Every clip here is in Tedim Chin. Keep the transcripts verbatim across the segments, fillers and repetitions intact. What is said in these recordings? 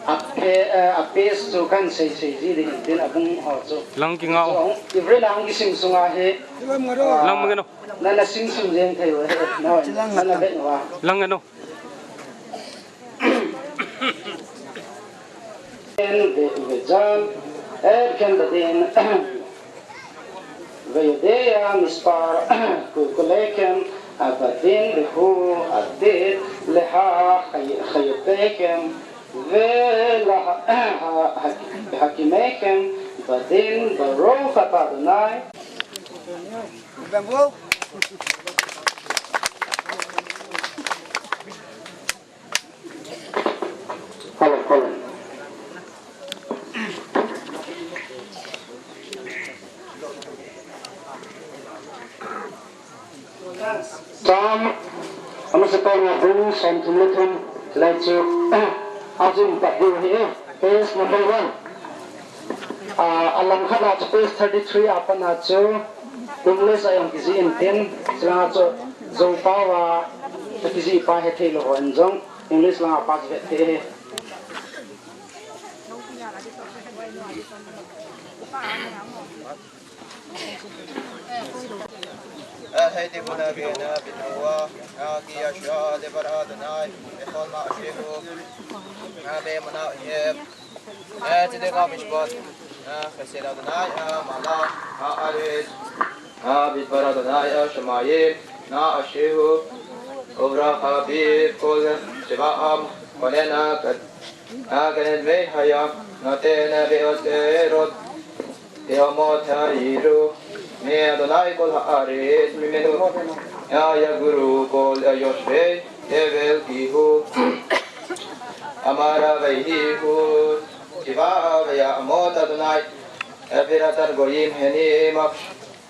A phe, eh, a page cu kan sei sei zi ding in tin a bung haw cu. Lang kingau. So, i Vren ang kisim sunga hi. Lang mangeno. Na na sim sim zeng thei uh hi. Na na bek wa. Lang ngeno. En ve ve jan. Er ken da din. ויודע מספר קולקוליכם הבדין והוא עתיד להכיותכם ולהקימכם בדין ברוך אתה אדוני. Sam, a masa peuh a bung sawmthum le thum, lai cu, a zun pat ding hi, page number one. Ah, a langkhat ah cu page thirty three ah pan ah cu English ah zong kizi in tin, cilangah cu Zopau ah a kizi pa he thei lo in zong English langah pa ci vet thei hi. Hei ti buna bina bina wa, ki a sha de bara Adonai, e khol ma shehu, be mana he, e ti de ka mishpat, e khesed Adonai, e mala, e aret, e bit bara Adonai, e shamayim, na ashehu, uvra habib kol sheba am, kolena kat. Akan et mei haya, na te na be os ke rot. Te ho mo tha iru. Me Adonai kol ha aret mi menu. Ya ya guru kol ya yosh be. Te vel ki hu. Amara vei hi hu. Kiva ve ya amot Adonai. Eviratar goyim heni maksh.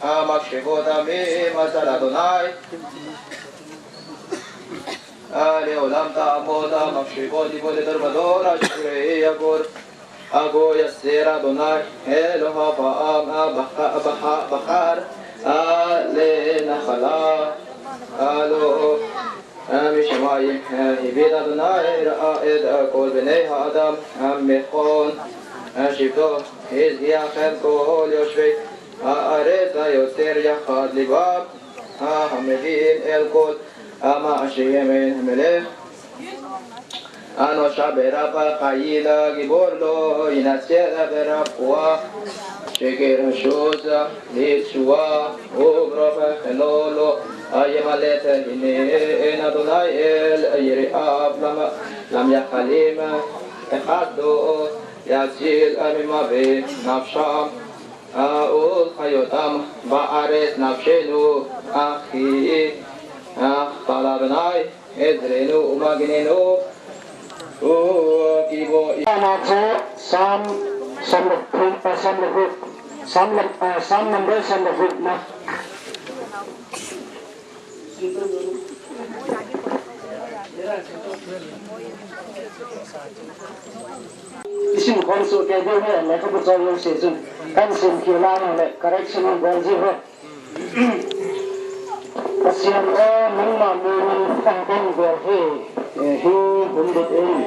Amak shivot amim asal Adonai. Leolam ta'amod amak shivot ibo ledor vador ashrei agor. Ago yaser Adonai Eloha ba'am abahar ale nachala alo. Mishamayim hibit Adonai ra'a et kol bnei ha'adam mechon shivto hizia chen kol yoshvei. Ha'aretz hayoter yachad libam hamevin el kol ama asheyemen hamelech. Ano shabera pa kayila gibor lo inasya bera pua shekir shuza litsua ubro pa helolo ayemalet hine en Adonai el yiri ab lama lam yakalim echad do yakil amimave nafsham. Ul hayotam ba'aret nafshenu ahi talabnai ezrenu umaginenu. Ana cu Sam, Sam le Sam le Sam le Sam number Sam le na. I sim khawm suh kei deuh hi, le ka bucau lo si cun kan sim khi lai le correction in buan zi ve. Pasian aw, nangmah min in kan kan bel hi. Hi hun bit in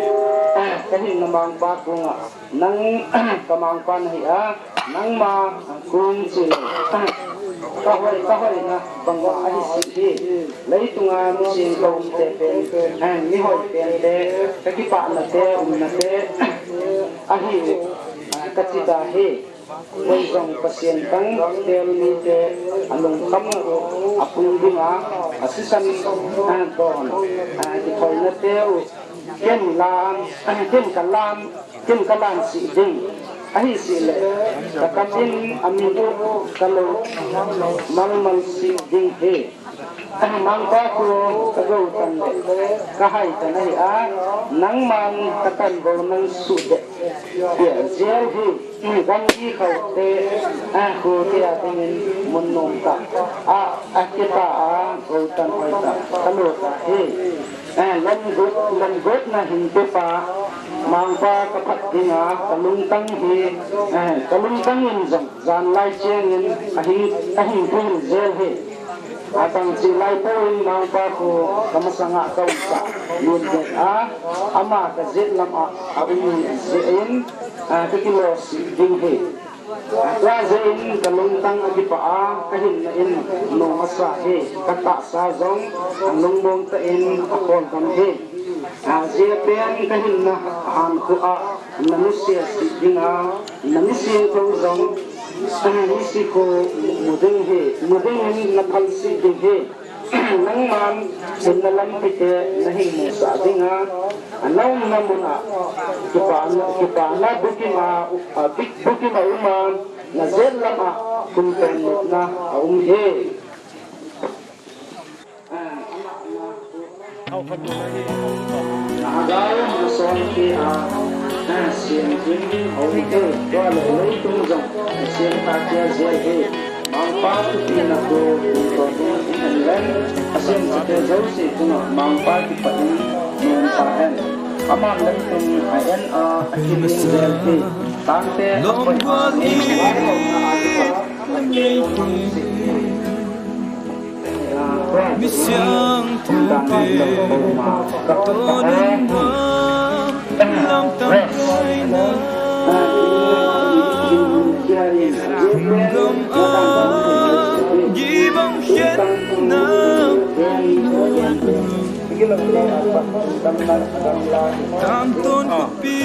ka hin na mangpa kungah nang ka mangpa na hi a, nangma kung cil ka hoih, ka hoihna bangmah ahi si hi. Leitunga mi singko umte pen, mi hoih pente, ka kipahnate umnate ahi uh ka cita hi. Koi zong Pasian tang tel mite a lungkham uh a pung dinga a sisan dawn kithoinate uh ken lam, ken ka lam, ken ka lam sih ding. Ahi sih leh ka kam in a min uh ka lo malmal sih ding hi. Mangpa ku ka gotan le ka haitan ahi a, nangman ka tanvo nang suh deh. Tiah zial hi. Gangi khote a khutia dingin mun nungta a, a kita a gotan hoita ka luta hi. Lamgut, lamgut na hin pepa mangpa ka phat dinga ka lungtang hi. Ka lungtang in zong zan lai ciangin a hing, a hing thil zel hi. A tangcih lai peuh in Mangpa khu ka masa ngah ka umsah lian bek a, ama ka zet lamah a um hi zia in, a, ka kilawhsih ding hi. A, tua zia in ka lungtang a kipah a, ka hinna in nung a sa hi, ka tahsa zong a lungmuang ta in a pawlgam hi. A, zia pen ka hinna hankhua ah na nusia sih ding a, na ni siangtho zong, a, ni si khu mu ding hi, mu ding in na phal sih ding hi. Nangman hinna lampite na hing muhsah ding a, a na umna mun ah kipahna, kipahna bukim a, a, bik-, bukim a um a, na zet lamah kumpen lutna a um hi. Na agau na sawn hi a, na siam ding a um hi. Tua leh leitung zong na siam ta kia zial hi. Mangpa thupina tu tawh ding in en leng, a siam cite zosi tungah Mangpa kipat in nung ta hen. Aman leitung a en a, a kiling zel hi. Tangte a koih a, mi siangthote tawh ding a lamtang laina, gam a gibang khenna, tangtawn khuapi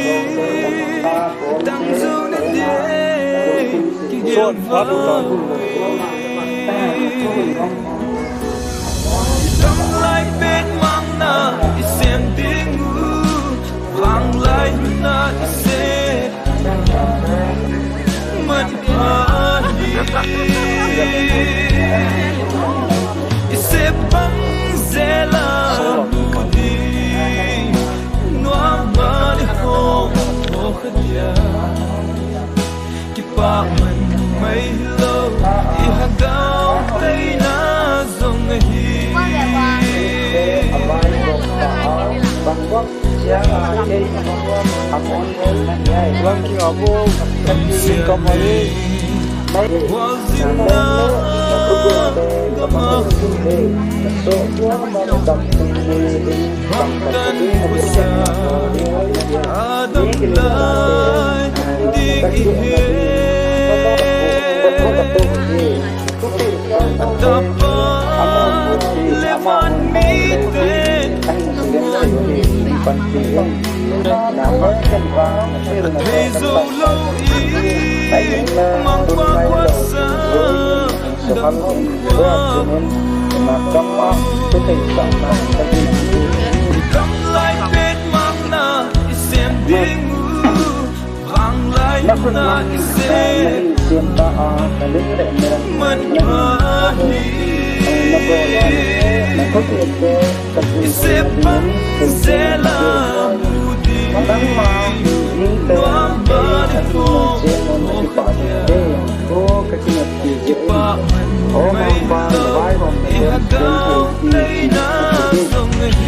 tang zo na diai kigelh vang. Tanglai pek mangna i sem ding uh, vanglai na i sem man pha hi. I sem bang zela mu ding, nuam mah i hong hawh kha dia. Kipah man mai lo, i hagau teina zong ahi. Lamki apo, lamki kamali. Gualzinna gama, bangtan busa a dam lai ding i he. A tapa le van mite a thei zo lo i Mangpa kuasa dam khua. Kam lai pek mangna i sem ding uh, vanglai na i sem man pha hi. I sem bang zela mu ding, nuam mah i hong hawh kha dia. Kipah man mai lo, i hagau teina zong ahi.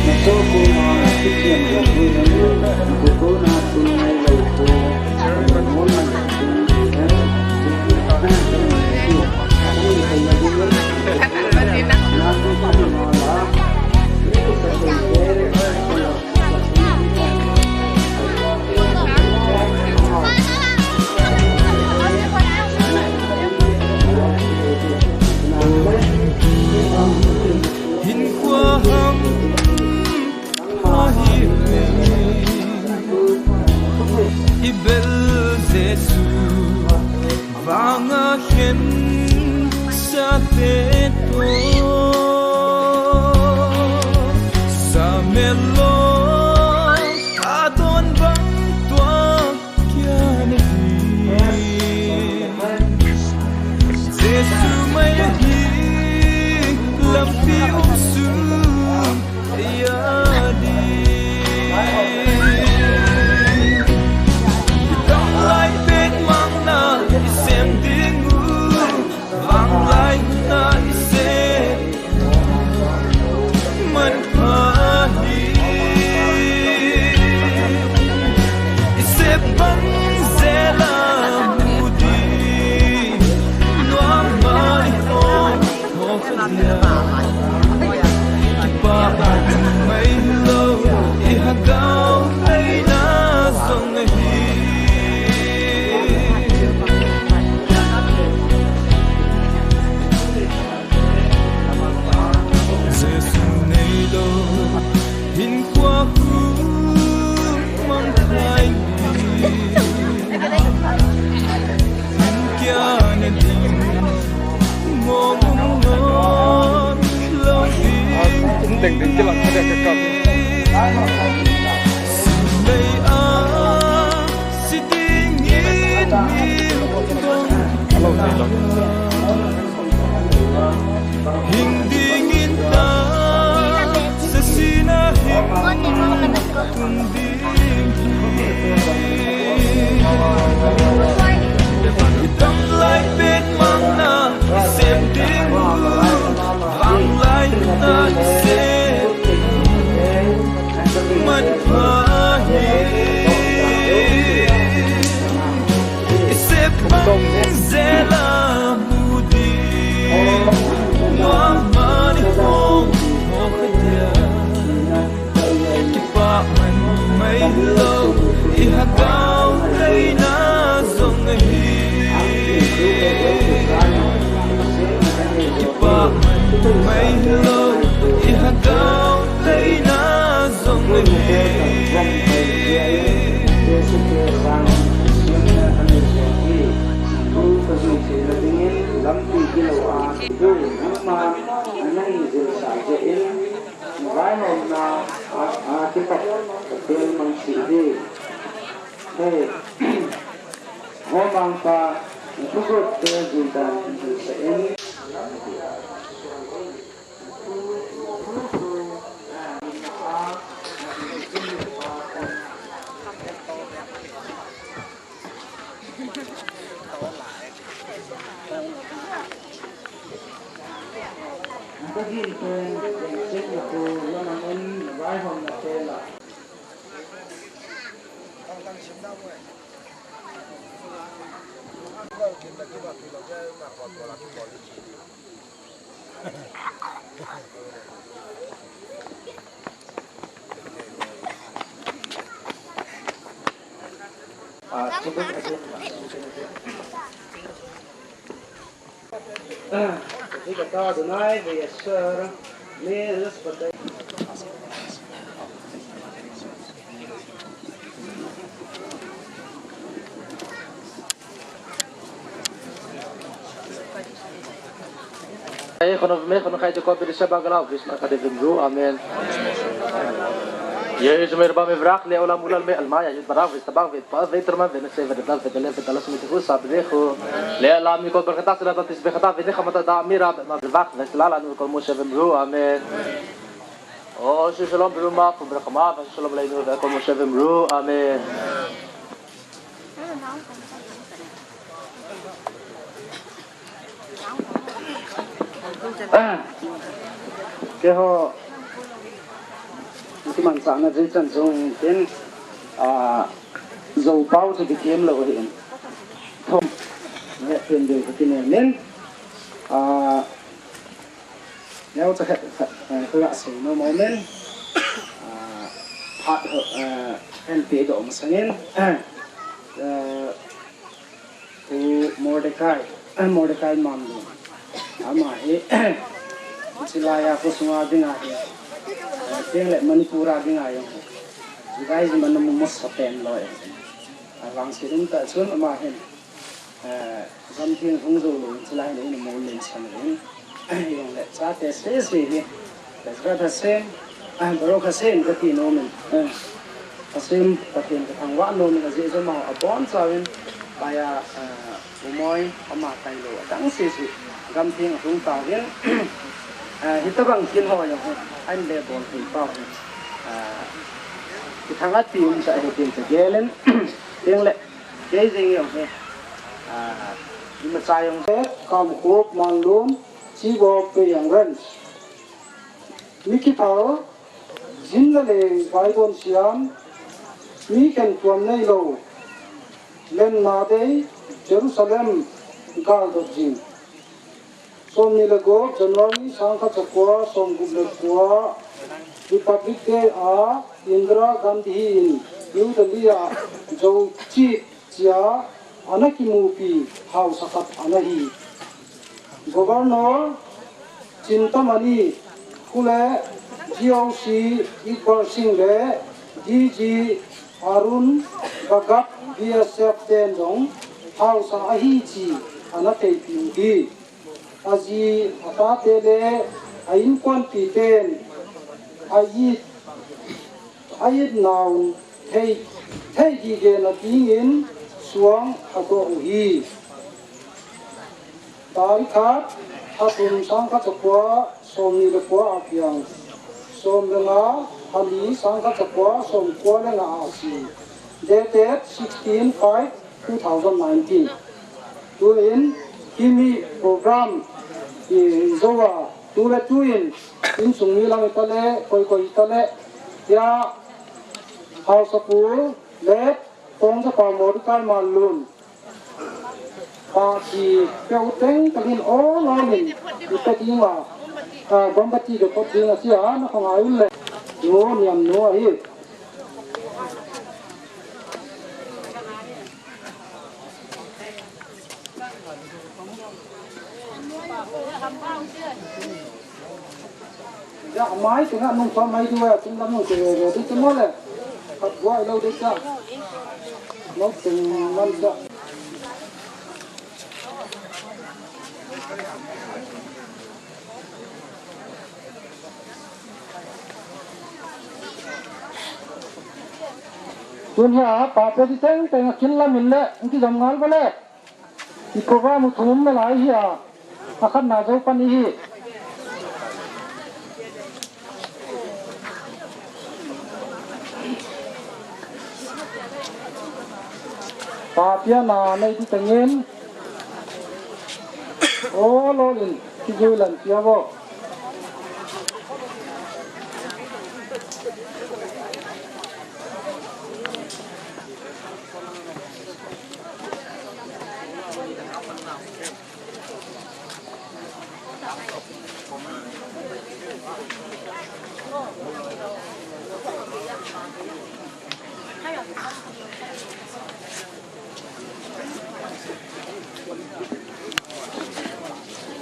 Hinkhua ham ahi hi. I bel Jesu vanga khensate tawh sa mel lo, a dawn bang tua kia na hi. Jesu mai ahi, lampi um sung ei a ding. Tanglai pek mangna i sem ding uh, vanglai na i sem man pha hi. I sem bang zela mu ding, nuam mah i hong hawh kha dia. Ding kilang khat ka kap. Sinlei a si dingin min dong. Hing dingin ta sa sina hing tung ding hi. I tam lai pen mangna i sem ding uh, vanglai na i sem ding uh manpha hi. I sep bang zela mu ding, muangman i hong hong kha dia. Kipah man mai lo, i hagau teina zong ahi. Kipah man mai lo, i hagau teina zong ahi. Lampi gilo a, nangmah a nang zilsa in, vaihawmna a, a kipat ka tel mang si hi. Hei, hawmangpa, na thugotte zundan hilsa in. Ei, khonov me, khonov khai Jakob beri saba galau, Krishna kade vimru. Amen. Yesu me rba me vrak le olam ulal me almaya yud barak vis tabak vis pa ve terman ve nase ve dal ve dale ve dalas me tihu sab ve khu. Le alam ni ko berkata sila tatis be kata ve ne khamata da mira be ma vrak ve sila la nu ko Moshe vimru. Amen. O si shalom beruma kum berkama ve shalom le nu ve ko Moshe vimru. Amen. Keiho kimanchahna zui chan zong ken, ah, Zopau cu kikem lo ahi in. Thom, ne pen deu ka kinem in. Ah, Neu ca khat khat, eh, ka gah sei no moment. Ah, phat ho, eh, en pe do masangin. Eh, u Mordecai, eh, Mordecai Mamdun. Ama hi, ci lai a ko sunga ding a hi. Eh, teng le Manipur a ding a yong. Judaism man mu masa pen lo eh. Avang si dum ta chun ama hin. Eh, gam tiang hong zo lo in, ci lai in a mawl len san lo in, i ong le cate sese hi. Bezrat Hashem, ah, Baruch Hashem ka ti nuam in, eh, Hashem Pathian ka thangvah nuam in a zia zomau a bawn cau in, pai a, eh, umawi ama tai lo a dang sese gam tiang a hung tau in, eh, hi tabang kin hawi a hong, a in le bawl thei pau in, eh, i thang a ti um sa hi tiang ca gel in, tiang le Kei zing yong he. Ah, i masa yong he. Kamkhup Manlum, Chibok Pei Yang Ren. Mi kithal, zin le leng, vaidawn siam, mi khen tuam nei lo, lemna dei, Jerusalem, gal dot zing. Sawmnih le guk January sangkhat zakua sawmguk le kua Republic Day ah Indira Gandhi in New Delhi ah Zo Chief cia a na kimupi hausa khat a na hi. Governor Chintamani, Khule, G O C Iqbal Singh le D G Arun Bhagat B S F ten zong hausa ahi ci a na theihpih uh hi. A zi, a tate le a innkuanpite in a it, a itna un thei, thei gige nadingin suang a tuah uh hi. Tarik khat, a thum, sangkhat zakua sawmnih le kua a piang, sawm le nga, a li, sangkhat zakua sawmkua le nga a si. Dated sixteen five two thousand nineteen. Tu-in himi program i zo a, tu le tu-in innsung mi lam hi ta le, koikoi hi ta le, tia, Hausapu le Tongzapa Mordecai Manlun, Pahpi peuh tengteng in awl awlin i pia ding a, a, gom bati ka pawt ding a si a, na kha ngai un le. Nu Niam Nu ahi. Ya, mai tengah nung pa mai dua, tung lam nung te, te, te, te, mole. Khat buai lo de cha. Lo teng lam cha. Tun hia, pa pe di teng teng a kin lam in le, ang ki zam ngal ba le. I program uh thum na lai hi a, a khatna zo pan i hi. Pa piana nei di tengin, awl awlin kizui lan pia bo.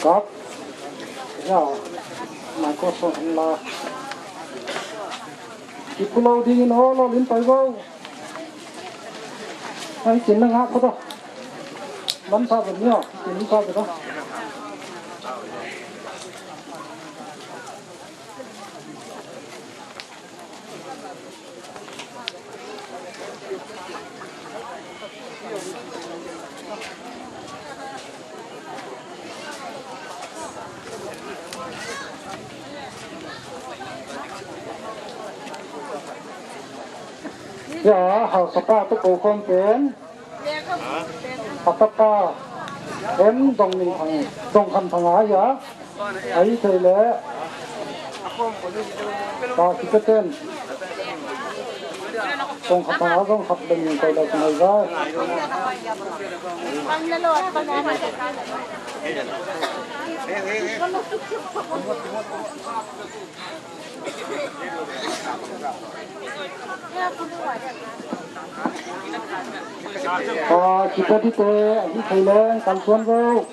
Kap. Ya. Microphone la. Kipu lo dingin awl awlin pai bo. Ai, cin na ngak ko to. Man sa ben yo, cin sa ben to. Ya, hausapa tu ko khom pen. A tapa em Dong Min Thang, Dong Khan Thang a hi a, a hi thei le ta ki te ten Dong Khan Thang a Dong Khan Thang Min kai da kun ai zai. A, kita dite, a di thei leng, kan tuan vo.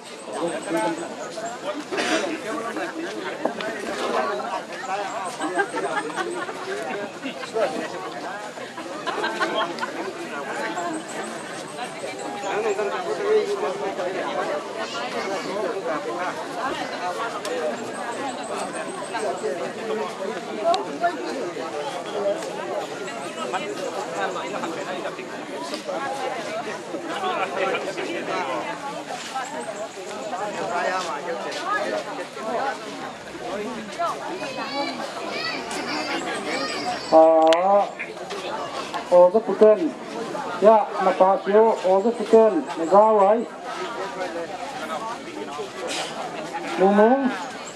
Ah, aw za puten. Ya, na pa siu, aw za puten, na zau ai. Mung mung,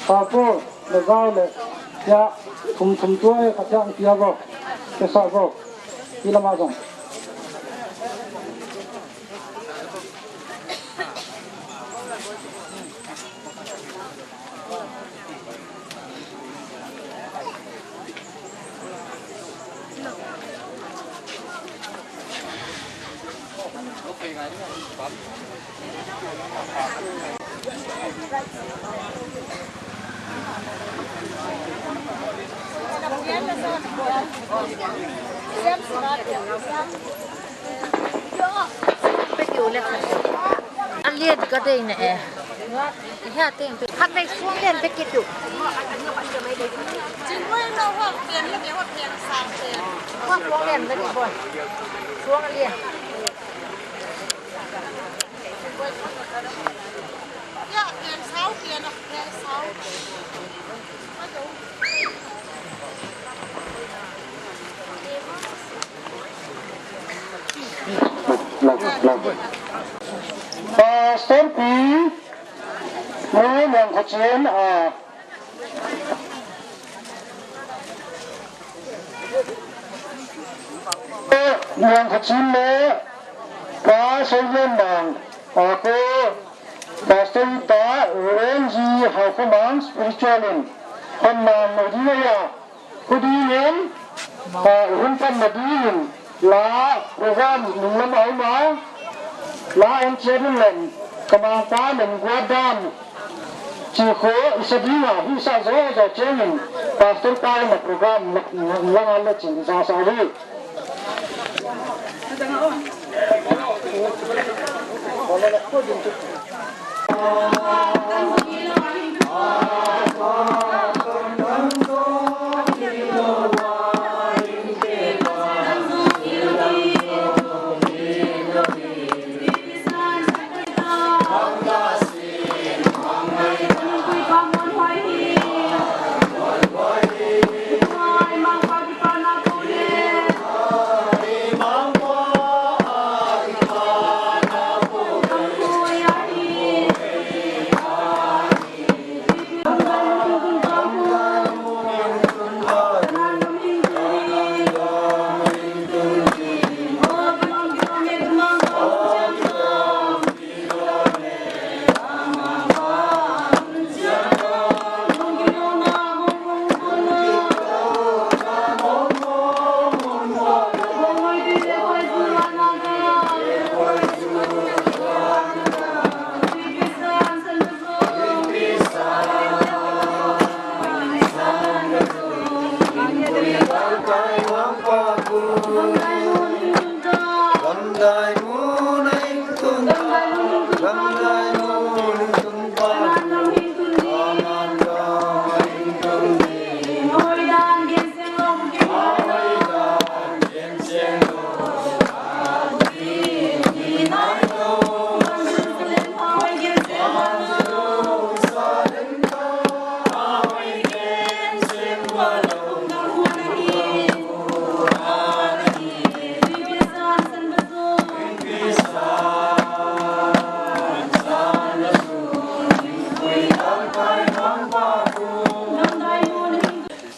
pa po, na zau le. Ya, thum thum tua e, ka tiang tia bo. Ke sa bo. Ila ma zong. A lian ka dei na e. Khat nei suang lian bek kit uh. Suang lian bek kit uh. Suang lian. Pastor pi Mui Niang Kha Cin a Niang Kha Cin le Pa Soi Lian Nang a ko Pastor ta N G Hau Kha Mang spiritual in hon nang mo ding a. Hu dingin, ah, hun panna dingin la program nunglam a om a, la en ciat un len, ka mangpa len guat dan ci kho i sa ding a, hi sa zo zo ciangin pastor pa in a program lang a le cin i sa sa hi.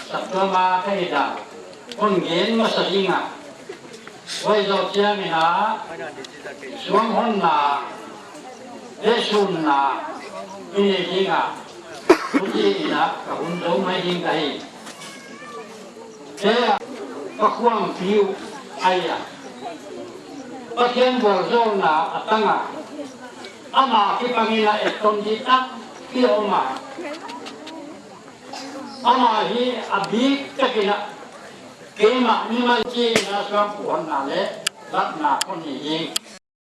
Saktuama ka hita, hun gen masa dingah, huai zawh ciangin ah suang honna le sunna i nei dingah, hun dingin ah ka hun zo mai ding ka hi. Te ah ka khuangpi uh ai-a Pathian vualzawlna a tangah ama kipangin a etton dih takpi a om a, ama hi a bik takin ah keimah mimal ci-in a suangphuh honna le latna kong hi hi.